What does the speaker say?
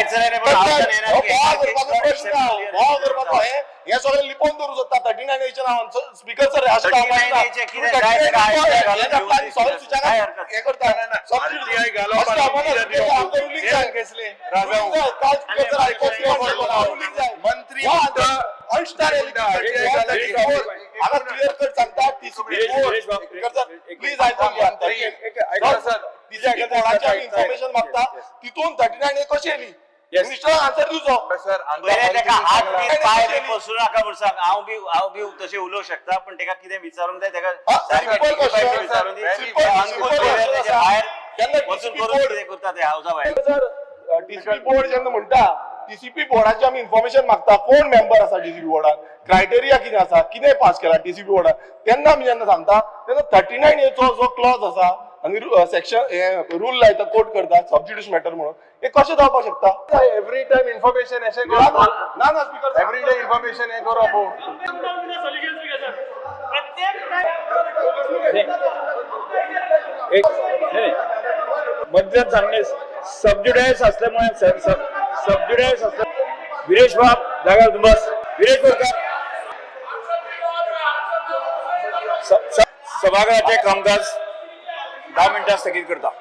Light जाल्यार पण हावसान येणार की? प्रश्न हो करपाचो हे हे सगळें लिपोवन दवरूं शकता 39 एच्या नांवान. स्पीकर सर, अशें 39 A चे कितें जाय तेका RTI घालून घेवं. सगळें सुचाक काय हरकत? हे करता. RTI घालप आणि रुलींग जाय. घेतले राजा. काल स्पीकर सर रुलींग जाय. मंत्री म्हणटा, RTI घाला की हांगा क्लियर कट सांगता स्पीकर सर, प्लीज आयकून घ्या. ऐका सर. टीसीपी बोर्डाचे इन्फॉर्मेशन मागता, तितून 39 ए कशी येयली? मिनिस्टरान आन्सर दिवचो. सर. पयलें तेका हात बी पांय बी पसरू नाका म्हूण सांग. हांव बी तशें उलोवंक शकता, पण तेका कितें विचारूंक जाय तेका सारकें simple question, कितें विचारूं दी. Simple, अंकूश simple जाल्यार question तेच्या आसा. भायर केन्ना वचून TCP करून board- कितें करता ते हावसा भायर. सर, टीसीपी बोर्ड जेन्ना म्हणटा, टीसीपी बोर्डाचे आमी इन्फॉर्मेशन मागता, कोण मेंबर आसा टीसीपी बोर्डान, क्रायटेरिया कितें आसा, कितें पास केला टीसीपी बोर्डान, तेन्ना आमी जेन्ना सांगता तेन्ना 39 एचो जो क्लॉज आसा आनी सेक्शन हे रूल लायता, कोट करता सबज्युडिस मॅटर म्हणून, हे कशें जावपाक शकता? एव्हरी टाइम इन्फॉर्मेशन अशें ना करप. ना ना, स्पीकर. एव्हरी डे इन्फॉर्मेशन हें करप हो. एक नाही, मंत्र्यान सांगणे सबज्युडायस असल्यामुळे, सबज्युडायस असल्या. विरेश बाब, जागा बस. विरेश बोरकर. सभागृहाचे कामकाज 10 मिनिटां स्थगीत करता.